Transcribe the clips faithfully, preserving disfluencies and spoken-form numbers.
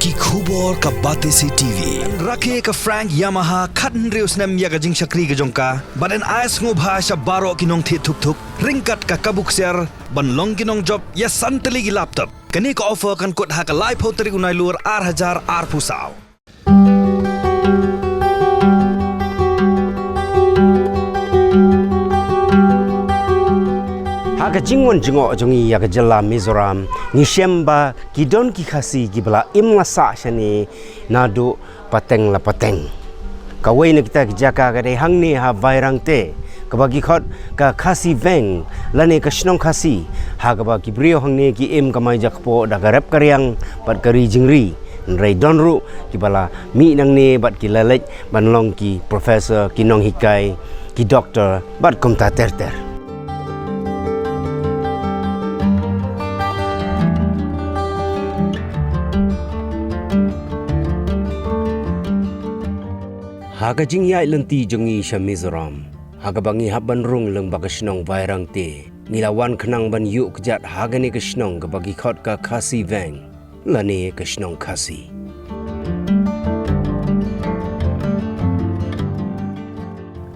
Ki khubor ka Batesi T V. Rakhe ka Frank Yamaha khathynriew snem ïa ka jingshakri ka jong ka. Bad yn ai sngewbha sha baroh ki nongthied thuk thuk ryngkat ka kabu ksiar ban long ki nongjop ïa san tylli ki laptop. Kane ka offer kan kut ha ka laiphew tarik u Nailur ar hajar arphew saw. Ha ka jingwan jngoh jong ngi ïa ka jylla Mizoram, ngi shem ba ki don ki Khasi kiba la im la sah shane naduh pateng la pateng. Kawei na kita ki jaka ka dei hangne ha Vairangte, kaba ki khot ka Khasi Veng, lane ka shnong Khasi, ha kaba ki briew hangne ki im kamai jakpoh da ka rep ka riang bad ka ri jingri. Hynrei don ruh kiba la mih nangne bad ki la leit ban long ki professor, ki nonghikai, ki doktor bad kumta ter ter. Ha ka jingïaid lynti jong ngi sha Mizoram, ha kaba ngi hap ban rung lyngba ka shnong Vairangte, ngi la wan khnang ban ïuh kjat ha kane ka shnong kaba ki khot ka Khasi Veng, lane ka shnong Khasi.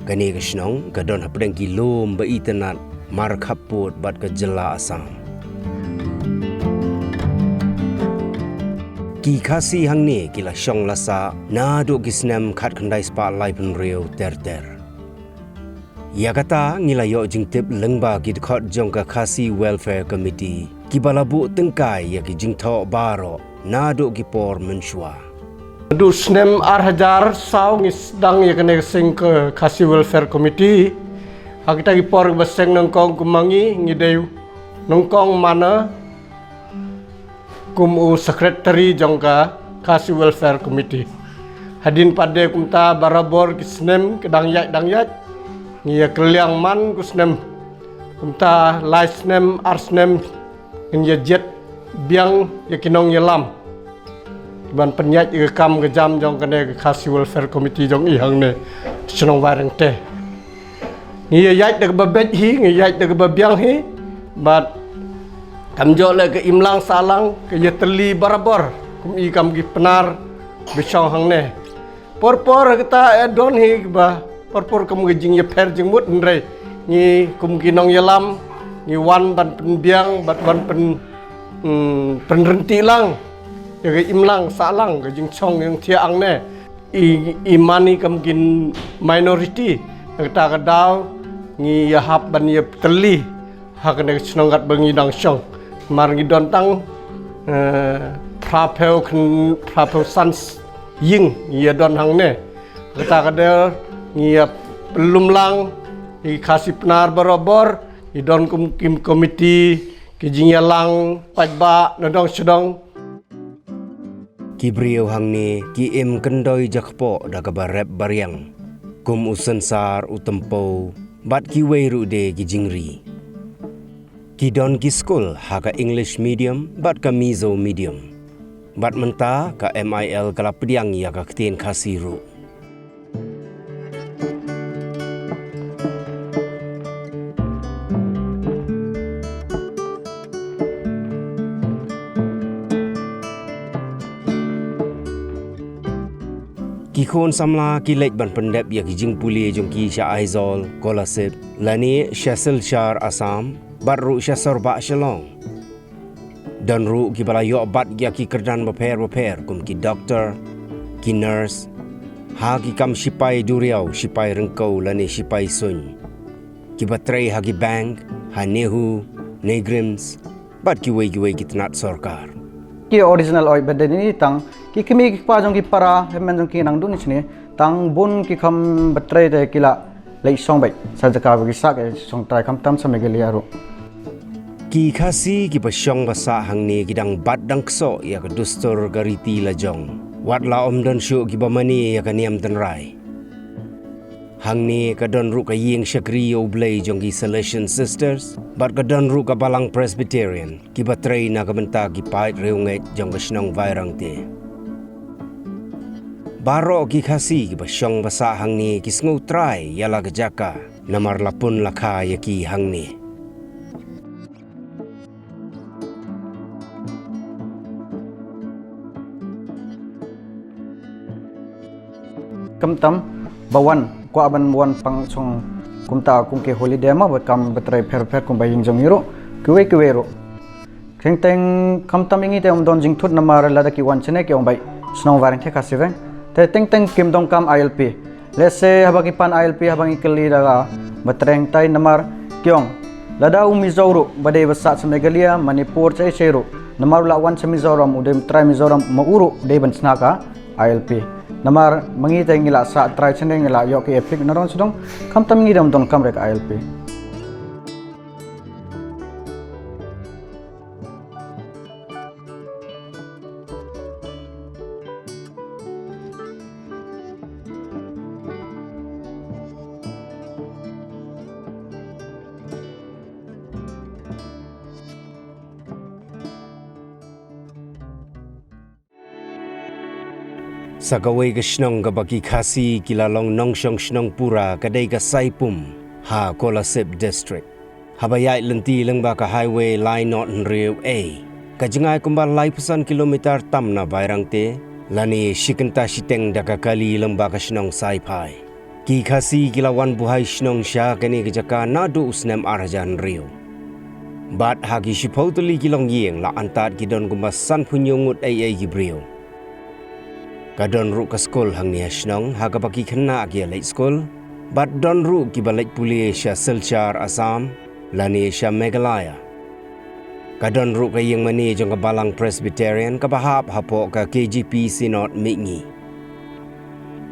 Kane ka shnong ka don hapdeng ki lum ba itynnad markhappud bad ka jylla Assam. Ki Khasi hangne ki la shong la sah naduh ki snem khatkhyndai spah laiphew hynriew ter ter. Ïa kata ngi la ïoh jingtip lyngba ki dkhot jong ka Khasi Welfare Committee, kiba la buh tyngkai ïa ki jingthoh baroh naduh ki por mynshuwa. Naduh snem ar hajar saw ngi sdang ïa kane ka seng ka Khasi Welfare Committee. Ha kita ki por ba seng nyngkong kum ma ngi, ngi dei nyngkong mane kum u secretary jong ka Khasi Welfare Committee. Hadien pat de kumta barabor ki snem ki dang ïaid dang ïaid, ngi ïa kylliang man ki snem. Kumta lai snem, ar snem, ngin ïa jied biang ïa ki nongïalam ban pynïaid ïa ka kam ka jam jong kane ka Khasi Welfare Committee jong i hangne shnong Vairangte. Ngi ïa ïaid da kaba beit hi, ngi ïaid da kaba biang hi. Bad kam jooh leh ka imlang sahlang, ka ïatylli barabor kum i kam ki Pnar ba shong hangne. Por por kata, eh, don hi ba por por kum ka jingïapher jingmut, hynrei ngi kum ki nongïalam ngi wan ban pynbiang bad wan pyn, hmm, pynryntih lang ïa ka imlang sahlang, ka jingshong jingthiah hangne. I, i mane kum ki minority, na kata ka daw ngi ïa hap ban ïatylli ha kane ka shnong katba ngi dang shong. Namar ngi don tang, eh, phraphew khyndai, phraphew san ïing ngi ïa don hangne. Kata ka daw ngi ïa pynlum lang, ngi Khasi Pnar barabor, ngi don kum ki komiti, ki jingïalang paidbah na dong sha dong. Ki briew hangne ki im kyndoi jakpoh da kaba rep ba riang, kum u synsar, u tympew bad kiwei ruh de ki jingri. Ki don ki skul ha ka English medium bad ka Mizo medium. Bad mynta ka M I L ka la pdiang ïa ka ktien Khasi ruh. Ki khun samla ki leit ban pyndep ïa ki jingpule jong ki sha Aizawl, Kolasib, lane sha Silchar, Assam, bad ruh sha Sorbah, Shillong. Don ruh kiba la ïoh bat ïa ki kyrdan bapher bapher kum ki doktor, ki nurse, ha ki kam shipai duriaw, shipai ryngkew lane shipai suiñ, kiba trei ha ki bank, ha NEHU, NEIGRIHMS, bad kiwei kiwei ki tnat sorkar. Ki original oi ba dei ni tang ki kmie ki kpa jong ki para, hynmen jong ki nang dun shane, tang bun ki kham ba trei te ki la leit shong beit sha jaka ba ki sah, ki shong trai khamtam sha Meghalaya ruh. Ki Khasi kiba shong ba sah hangne ki dang bat dang ksoh ïa ka dustur ka riti la jong, wat la ym don shuh kiba mane ïa ka niam tynrai. Hangne ka don ruh ka ïing shakri ïa U Blei jong ki Salesian Sisters, bad ka don ruh ka balang Presbyterian, kiba trei na ka bynta ki paid riewngeit jong ka shnong Vairangte. Baroh ki Khasi kiba shong ba sah hangne ki sngewtrai ïa la ka jaka, namar la pun la kha ïa ki hangne. Khamtam ba wan, kwah ban wan pang shong kumta kum ki holiday mo, ba kam ba trei pher pher kum ba ïing jong ngi ruh, kiwei kiwei ruh. Teng teng khamtam ïa ngi te ym don jingthut namar lada ki wan shane ki ong bai shnong Wairengthe Khasi Veng. Te teng teng kim donkam I L P. Lehse haba ki pan I L P haba ngi kylli da ka ba trei hangtai namar ki ong lada u Mizo ruh ba dei ba sah sha Meghalaya, Manipur, shei shei ruh. Namar u la wan sha Mizoram, u dei trai Mizoram, ma u ruh u dei ban shna ka I L P. Namar ma ngi te ngi la sah trai shane, ngi la ïoh ki EPIC, naduh sdang khamtam ngi te ym donkam re ka I L P. Sa kawei ka shnong kaba ki Khasi ki la long nongshong shnong pura ka dei ka Saipum, ha Kolasib District. Haba ïaid lynti lyngba ka Highway lai not hynriew A, ka jngai kumba laiphew san kilometer tam na Bairangte, lane shi kynta shiteng da ka kali lyngba ka shnong Saiphai. Ki Khasi ki la wan buhai shnong sha kane ka jaka naduh u snem ar hajar hynriew. Bad ha ki shiphew tylli ki longïing la antad ki don kumba sanphew hynñiew ngut ei ei ki briew. Ka don ruh ka skul hangne ha shnong ha kaba ki khynnah ki ïa leit skul. Bad don ruh kiba leit pule sha Silchar Assam, lane sha Meghalaya. Ka don ruh ka ïing mane jong ka Balang Presbyterian kaba hap hapoh ka K J P Synod Mihngi.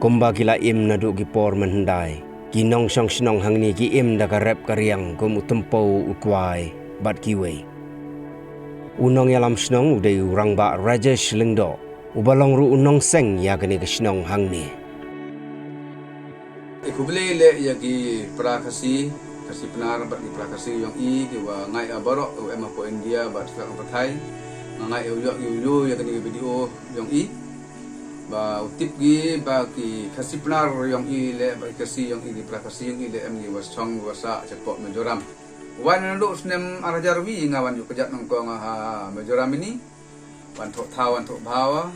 Kumba ki la im naduh ki por mynhyndai, ki nongshong shnong hangne ki im da ka rep ka riang kum u tympew, u kwai bad kiwei. U nongïalam shnong u dei u Rangbah Rajesh Lyngdoh, uba long ruh u nongseng ïa kane ka shnong hangne. Te khublei leh ïa ki para Khasi, Khasi Pnar bad ki para Khasi ïong i kiwa nga ai baroh u em hapoh India bad sha ka pyrthei. Nga ai u ïoh u ïoh ïa kane ka video ïong i. Ba u tip ki ba ki Khasi Pnar ïong i leh, ba ki Khasi ïong i, ki para Khasi ïong i leh em kiwa shong wa sah shapoh Mizoram. Wan naduh snem ar hajar wi nga wan ïoh kjat nyngkong ha Mizoram ini. Wan thoh thaw, wan thoh bhawa.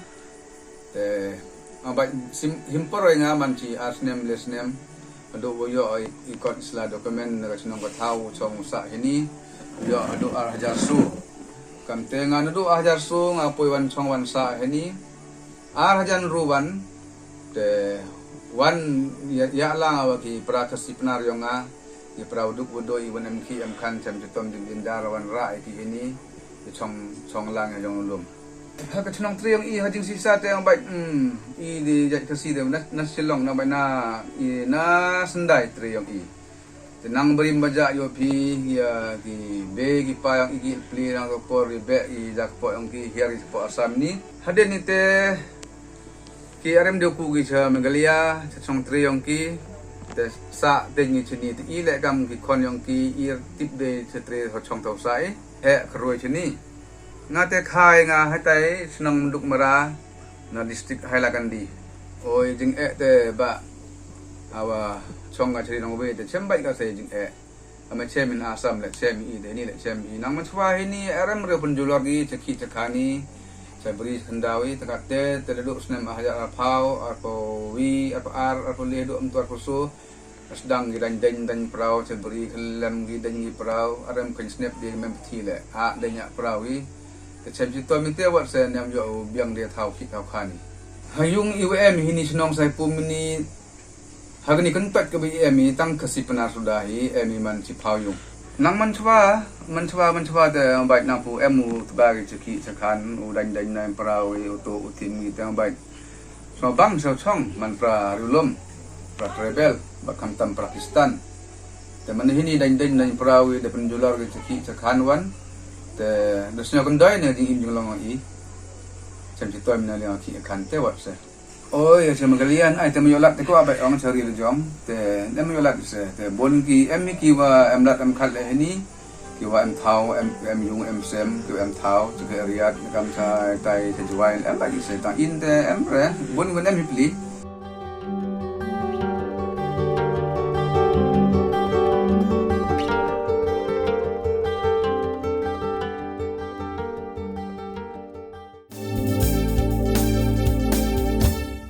Te nga bad sim, himpor ïa nga man shi ar snem le snem. Haduh u ïoh i, i kot sla document na ka shnong ka thaw u shong u sah hini. U ïoh haduh ar hajar su. Kamte nga naduh ar hajar su nga poi wan shong wan sah hini. Ar hajar hynriew wan. Te wan ïa, ïa lang wa ki para Khasi Pnar ïong nga. Ki para u duk u doi, wan em khih em khan, chem chitom jingdin jar, wan rah ïa ki hini. Ki shong, shong lang ïa jong u lum. Ha ka chnong Tre ïong i ha jingshisha te ong bad, hmm, i dei jait Khasi te na, na Shillong na bad na, i na Sendai Tre ïong i. Te nang barim ba jah ïoh phi ïa ki bei ki pa ïong i ki pli nang ka por i beh i jak po ïong ki hiar i po Assam ni. Hadien ni te ki arem deu ku ki cha Meghalaya, cha chnong Tre ïong ki. Te sa te ngi chini te i leh kam ki khon ïong ki i tip de cha Tre ha chong tau sa i. He khroi chini. Nga te khai nga hatai chnong Munduk Mara na district Hailakandi. Oi jing eh te ba awa chong nga chri nong wei te chem bai ka sei jing eh. Ama chem in Assam le chem i de ni le chem i nang man chwa hi ni arem re pun julor gi chekhi chekhani. Chebri khendawi te kat te te duk snem hajar arpau arpau wi arpau ar arpau le duk em tu arpau su. Sdang ki dang deng deng prau, che bri khlem ki deng ki prau, arem kyn snep di mem pthi le. A deng ya prau i. Te chem chi to mi te wat se nem yo biang de thau ki thau khani. Ha yung i we em hini chnong sai pum ni. Ha kani kyntat ka bi em i tang ka si pnar suda hi em i man chi phau yung. Nang man chwa, man chwa, man chwa te bai nang pu em u tba ki cheki chakhan, u dang deng nang prau i, u to u tim ngi te bai. Sngewbang sngewchong man pra Ri Lum, pra Tribal, bad khamtam pra Khristan. Te man hini dang dang dang pra wi da pynjulor ki chaki chakhan wan. Te da sngewkyndoi ne jingim jinglong i. Chem chi toi mynne liang ki khan te wat se. Oi, ïa chem ka lian ai te ma yolat te ko abai ong chari le jong. Te em yolat se te bon ki em ki wa em lat em khat le hini. Ki wa em thau, em, em yung, em sem, ki wa em thau, ki wa riat, ki kam chai, tai, te juai, em ba ki se tang in te, em re, bun bun em hipli.